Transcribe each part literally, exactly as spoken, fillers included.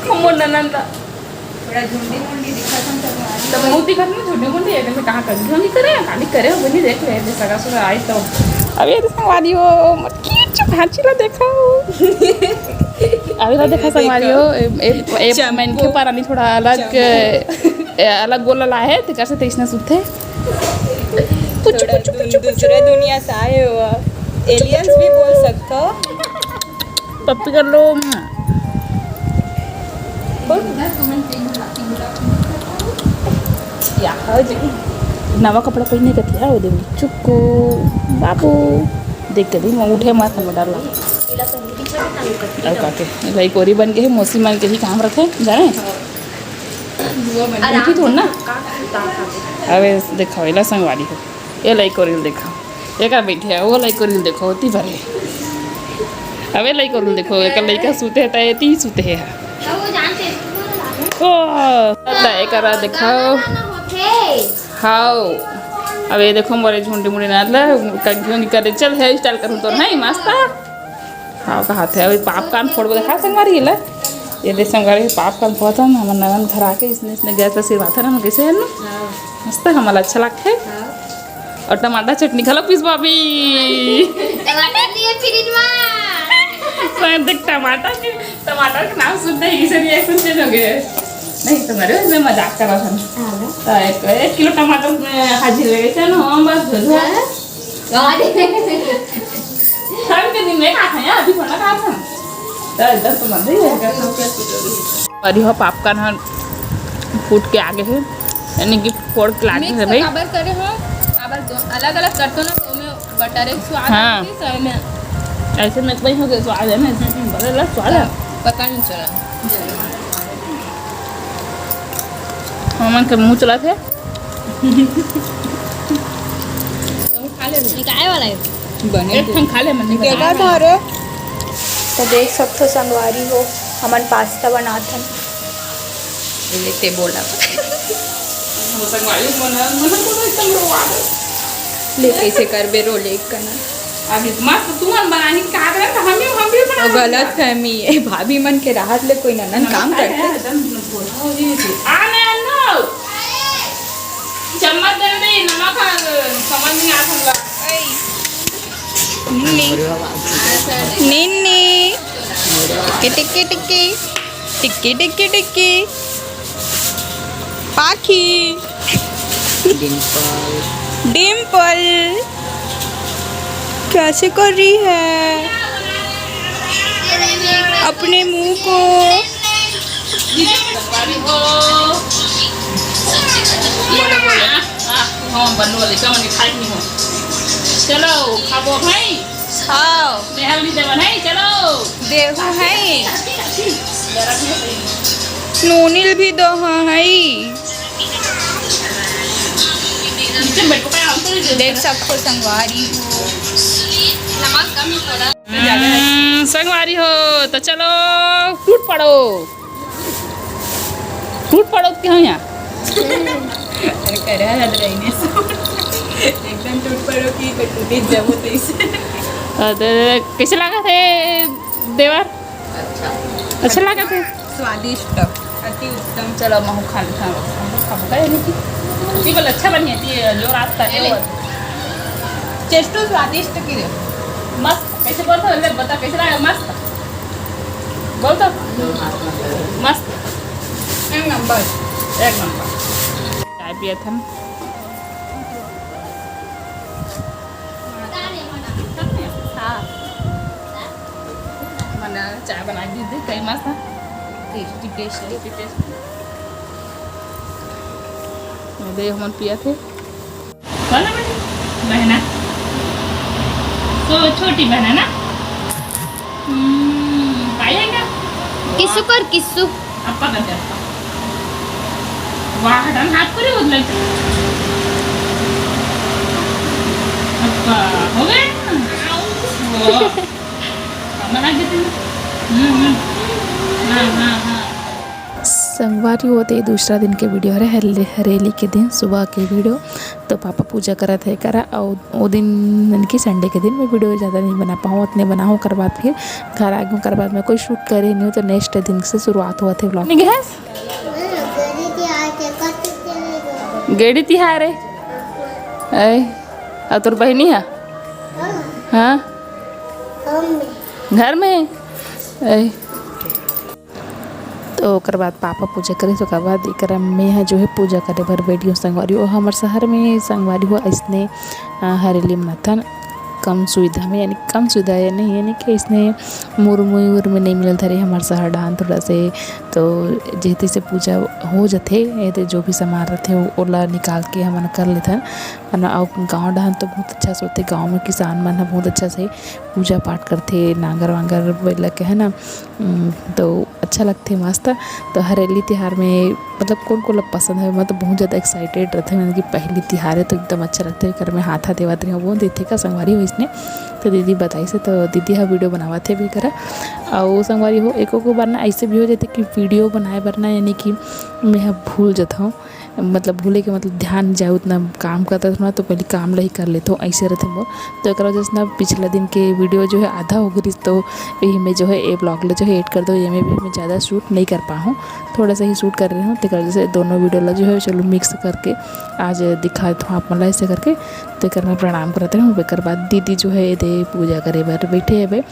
मोर ननद ला। थोड़ा झुंडी मुंडी दिखत हन संगवारी। त मुंह दिखत नहीं, झुंडी मुंडी एकदम से कहाँ कर झुंडी करे, खाली करे हो बनी देख ले, जैसा का सुना आई तो। अब ये तो संगवारी हो, मत की चुप हाची ला देखा हो। अभी ला देखा संगवारी हो, ए, ए, ए, चंपू। मैं इनके पारानी थोड़ा अलग, चंपू। ए, अलग गोला ला है, तेकर से तैसना सुते। पुचु, थोड़ा पुचु, दुन-, पुचु, पुचु। दूसरे दुनिया से आए हो आप। एलियंस भी बोल सकते हो। पप्पी कर लो। या हो जी। नवा कपड़ा पहिने के थिया, वो दे चुक्कू बाबू। देख के भी मैं उठे मत, हम डर लगा। अउ का के, लइकोरी बन के ही, मौसी मन के ही काम रथे, जाने? उठी थोड़ ना। अबे देखो, एला संगवारी हो। ये लइकोरी ल देखो। एकर बैठे हे, वो लइकोरी ल देखो, ओती भरे। अबे लइकोरी ल देखो, एकर लइका सुते हे, त एती सुते हे। ओ, त एकर देखो। हाओ। अब ये देखो मोरे झुंडी मुंडी नार ला, कंघी उंघी करे, चल hair style करूँ तोर, हैं, मस्त। हाँ, कहा थे, अभी पाप कान फोड़बो, देखा संगवारी ला। ये दे संगवारी, पाप कान फोड़त हन, हमर ननद घर आके इसने, इसने गैस ला सिरवाथन, हम कैसे है ना? हाँ। मस्त, हमला अच्छा लगथे। हाँ। और टमाटर चटनी खा लो, पीस भाभी। टमाटर लिए फ्रिज में। सर, देख, टमाटर के, टमाटर के नाम सुनते ही इसे reaction change हो गए। नहीं, तुम्हारे, मैं मजाक कर रहा था। हाँ। तो एक, एक किलो टमाटर में हाजिर हो गए, चलो, हम बस भेजो। हाँ। अरे। ठंड के दिन में खात हन यार, अभी थोड़ा खात हन। तो इधर तो मत ही है, क्या सब क्या कुछ। अरे हो, पाप कान ह फूट के आगे हे, यानी कि फोड़ के लागे हे भाई। काबर करे हो, काबर दो अलग-अलग करतो ना, तो में बटर एक स्वाद हाँ। आथे, सब में। ऐसे में कोई हो गया स्वाद है ना, इसमें बड़ा अलग स्वाद है। पता नहीं चला। हमन के मुंह चला थे। तुम खा ले। निकाय वाला है। बने एक ठन खा ले, मन के देखा था रे। तो देख सकथो संगवारी हो, हमन पास्ता बनाथन। लेते बोला। वो संगवारी मन, मन को तो एकदम रोवा दे। ले कैसे करबे रो ले कना। अभी मस्त तुमन बनाही कहा करे तो हम भी, हम भी बना वो गलत फहमी है, भाभी मन के राहत ले कोई ननन काम करथे। एकदम बोला हो जी। आ मैं अन्नो। चम्मच दे दे, नमक ह, समझ नहीं आता हमला। निन्नी। निन्नी। के टिक्की टिक्की। टिक्की टिक्की टिक्की। पाखी। डिम्पल। डिम्पल। कैसे कर रही है अपने मुंह को? बोलो, बोलो। हाँ, हाँ, बनने वाली, कम नहीं खाई नहीं हो। चलो, खाबो भाई। हाँ। मेहर भी देवन है, चलो। देहू है। गरम है। नूनिल भी दो हाँ है। नीचे बैठ को पाया, हम तो नहीं देख सकथो संगवारी हो। नमक कम ही पड़ा। हम्म, संगवारी हो, तो चलो, टूट पड़ो। टूट पड़ो के हो यहाँ। अरे, करे हद रही ने। एकदम टूट पड़ो की तो टूटी जबो तैसे। अरे, कैसे लगा थे देवर? अच्छा। अच्छा लगा थे? स्वादिष्ट, अति उत्तम। चलो, महू खा लेता हूँ। महू खाबो का है, निकी? जी, बोल, अच्छा बनी है, जी, जो रास्ता है, ले। वो। चेष्टो स्वादिष्ट की रे। मस्त। कैसे बोलता है? ले, बता, कैसे लगा? मस्त। बोल तो। मस्त। एक नंबर। एक नंबर। चाय पिया था ना? हाँ। मना चाय बना के दे, कई मस्त है। Tasty, tasty। Tasty, tasty। दे हमन पिया थे। बोलो बेटी, बहना। तो छोटी बहना ना? हम्म, पाएगा? किस्सू कर, किस्सू। अप्पा कर दे, अप्पा। वाह, हटा ना, हाथ पूरे बदल। अप्पा, हो गया? वाह। बना देते हैं। हम्म, हम्म। हाँ, हाँ, हाँ। संगवारी हो, ते दूसरा दिन के वीडियो हरे, हरे-, हरेली के दिन सुबह के वीडियो। तो पापा पूजा करत हे करा, अउ ओ दिन यानी कि संडे के दिन मैं वीडियो ज़्यादा नहीं बना पाऊँ, उतने बनाऊँ, ओकर बाद फिर घर आ गई, ओकर बाद मैं कोई शूट करे नहीं हूँ। तो नेक्स्ट दिन से शुरुआत हुआ थे व्लॉग। नहीं गैस? गेड़ी तिहार है। ऐ, अउ तोर बहिनी है? हाँ। घर में? ऐ। तो ओकर बाद पापा पूजा करे, तो ओकर बाद एकरा में ह जो है पूजा करे बर बैठ गयो संगवारी हो। हमर शहर में संगवारी हो अइसने, अ, हरेली मनाथन कम सुविधा में, यानी कम सुविधा ये नहीं, यानी कि अइसने मुरमुई उरमुई नहीं मिलत हरे हमर शहर डाहन थोड़ा से। तो जैसे से पूजा हो जथे, ये तो जो भी सामान रहथे, वो, ओला निकाल के हमन कर लेथन। है ना, अउ गाँव डाहन तो बहुत अच्छा से होथे, गाँव में किसान मन ह बहुत अच्छा से पूजा पाठ करथे, नांगर वांगर बैला के, है ना। उम, तो अच्छा लगथे मस्त। तो हरेली तिहार में मतलब कोन कोन ला पसंद है, मैं तो बहुत ज़्यादा एक्साइटेड रहथे, मतलब कि पहली तिहार है तो एकदम अच्छा लगथे। एकर में हाथा देवत रहे, वो देथे का संगवारी हो इसने, तो दीदी बताइस हे, तो दीदी हा वीडियो बनावत हे भी करा। अउ संगवारी हो, एको को बार ना ऐसे भी हो जाथे कि वीडियो बनाए बर ना, यानी कि मैं हा भूल जाथौं, मतलब भूले के मतलब ध्यान जाए, उतना काम करता था ना, तो पहले काम ला ही कर लेथौं, ऐसे रहथे मोर। तो एकर वजह से ना पिछला दिन के वीडियो जो है आधा हो गई, तो यही में जो है ये व्लॉग ला जो है एड कर दो, ये में भी मैं ज़्यादा शूट नहीं कर पाहूँ, थोड़ा सा ही शूट कर रहे हूँ। तेकर वजह से दोनों वीडियो ला जो है चलो मिक्स करके आज दिखात हौं आप मन ला ऐसे करके। तो एकर मैं प्रणाम करत रहे हूँ। एकर बाद दीदी जो है ये दे पूजा करे बर बैठे हवे,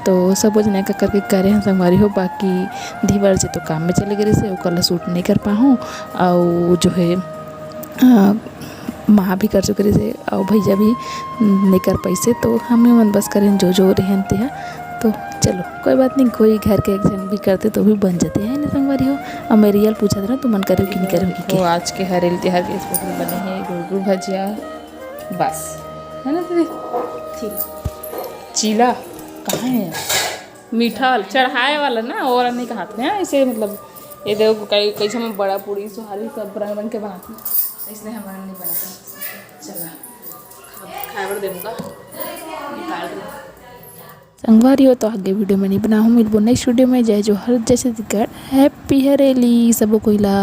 तो सब जना का करके करे हैं संगवारी हो। बाकी धीवर जी तो काम में चले गए से ओकर ला शूट नहीं कर पाहूँ। अउ जो है, अ, माँ भी कर चुके रहिसे अउ भैया भी नहीं कर पाइसे, तो हमें मन बस करें जो जो रहन ते हा। तो चलो कोई बात नहीं, कोई घर के एक जन भी करते तो भी बन जाते हैं ना संगवारी हो। अब मैं रियल पूछा था ना, तुमन करो कि नहीं करो कि तो के? आज के हरेली तिहार के स्पेशल बने हैं गुड़गुड़ भजिया, बस, है ना दीदी? ठीक। चीला कहाँ है? मीठा वाला, चढ़ाए वाला ना, और नहीं कहते हैं इसे, मतलब ये देखो कई, कई समय बड़ा पूरी सुहारी सब रंग रंग के बनाते हैं, इसलिए हमारा नहीं बनाते। चला, खा-, खाए बर देबो का? निकाल के। संगवारी हो तो आगे वीडियो में नहीं बनाहूँ, मिलबो नेक्स्ट वीडियो में। जय जोहार, जय छत्तीसगढ़, हैप्पी हरेली सबो कोई ला।